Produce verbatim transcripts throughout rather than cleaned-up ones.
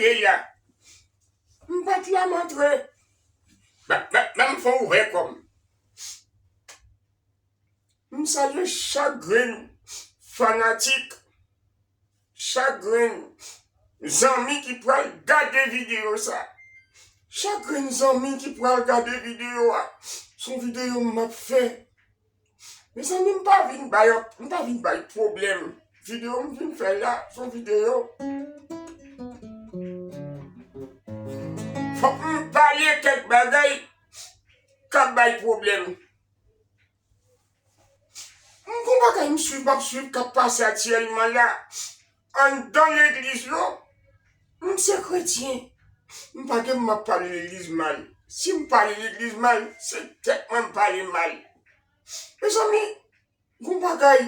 Veye a. M pa t la m antre. Ban m fè ouvè kò m. M salye chak grenn fanatik, chak grenn zanmi ki pral gade videyo sa. Chak grenn zanmi ki pral gade videyo a, se yon videyo m ap fè. Mezanmi, m pa vin bay, m pa vin bay pwoblèm. Videyo m vin fè la, se yon videyo. Fòk m pale kèk bagay k ap bay pwoblèm. M gon bagay m swiv, m ap swiv k ap pase aktyèlman la. Anndan legliz yo, m se kretyen. M pa gen m ap pale legliz mal. Si m pale legliz mal, se tèt mwen m pale mal. Mezanmi, gon bagay,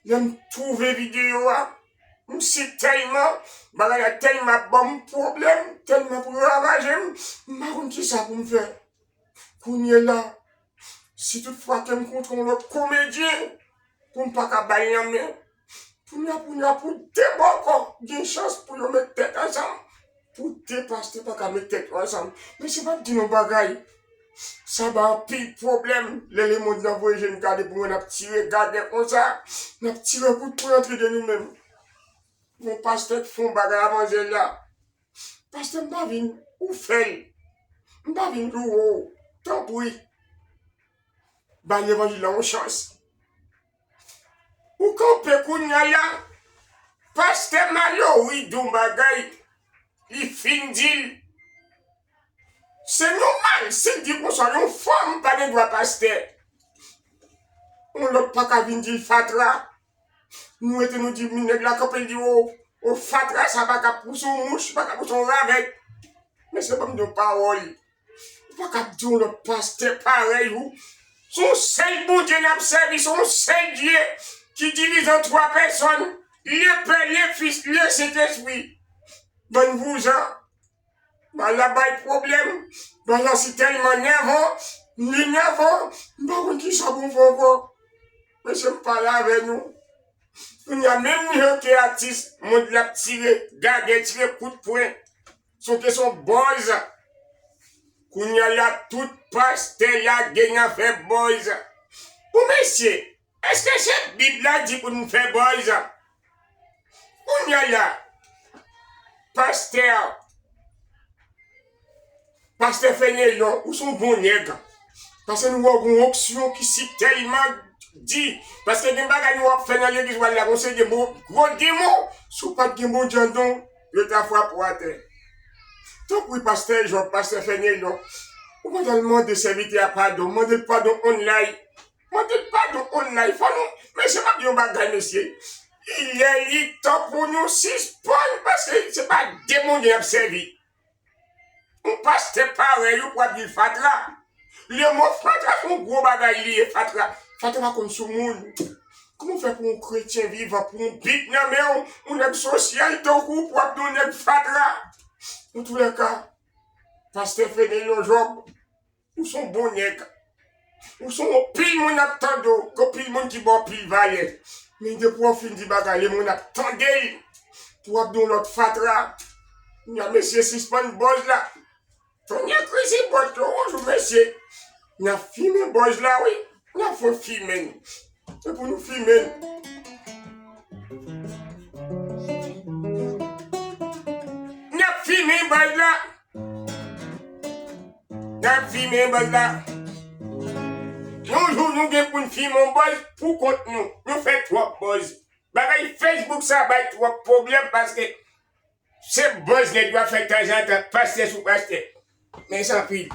lè m twouve videyo a, m si tèlman, bagay la tèlman ap ban m pwoblèm, tèlman ap ravaje m, m pa konn kisa pou m fè. Kounye la, si tout fwa ke m kontre yon lòt komedyen, pou m pa ka ba l nan men, pou n a, pou n a, pou de bò kò, gen chans pou yo met tèt ansanm, pou de pastè pa ka met tèt yo ansanm. Mesye, m ap di nou yon bagay, sa ba anpil pwoblèm lè lemonn nan voye je n gade pou mwen, n ap tire gadè konsa, n ap tire kout pwen antre de nou menm. Yon pastè k fè yon bagay a manzè la. Pastè, m pa vin ou fè l. M pa vin louwe w. Tanpri, bay levanjil la yon chans. Ou kanpe kounye a la, pastè Malory di yon bagay, li fin di l. Se nòmal, si l di konsa, yon fanm pa gen dwa pastè. Yon lòt pa ka vin di l fatra. Nou rete nou di nèg la kanpe, l di, o, o, fatra sa pa ka pouse yon mouch, pa ka pouse yon ravèt. Mesye, ban m di yon pawòl. Ou pa ka di yon lòt pastè parèy ou. Se yon sèl Bondye n ap sèvi, se yon sèl Dye ki divize an twa pèsòn, le Pè, le Fis, le Sentespri. Bann vouzan. Bagay la bay pwoblèm. Bagay la si tèlman nèvan, li nèvan, m pa konn kisa pou m fè ankò. Mesye, m pale avè nou. Kounye a, menm jan ke atis mond la ap tire gadè, tire kout pwen, se yon kesyon buzz. Kounye a la, tout pastè lage nan fè buzz. Bon, mesye, èske se Bib la di pou n fè buzz? Kounye a la, pastè, pastè Fenelon, ou se yon bon nèg. Paske nou wè w gen yon onksyon ki si tèlman di. Paske gen bagay nou ap fè nan legliz w al la, gon seri de mo, gwo demon. Si w pa t gen Bondye anndan w, yo ta frape w atè. Tanpri, pastè Jòb, pastè Fenelon, ou pa t al mande sèvitè a padon, mande l padon online. Mande l padon online. Fò nou, mesye, m ap di yon bagay, mesye. Li lè, li tan pou nou sispann, paske se pa de Bondye n ap sèvi. Yon pastè parèy ou pou ap di l fatra. Lè mo fatra se yon gwo bagay li ye, fatra. Fatra pa konn sou moun. Kòman w fè pou yon kretyen vivan, pou yon Bib nan men w, yon nèg sosyal tankou w, pou ap di yon nèg fatra? Antoulèka, pastè Fenelon Jòb, ou se yon bon nèg. Ou se yon pil moun ap tande w, gen pil moun ki ba w pil valè. Men depi w fin di bagay, lemonn ap tande l. Pou w ap di yon lòt fatra. Kounye a, mesye, sispann buzz la. Tonyè krizi bòt yo, yon jou, mesye. N ap fimen buzz la, wi. N ap fè fimen. Se pou nou fimen. N ap fimen buzz la. N ap fimen buzz la. Yon jou nou gen pou n fimen yon buzz pou kont nou. Nou fè twòp buzz. Bagay Facebook sa bay twòp pwoblèm paske se buzz nèg yo ap fè tanzantan, pastè sou pastè. Men sanpil.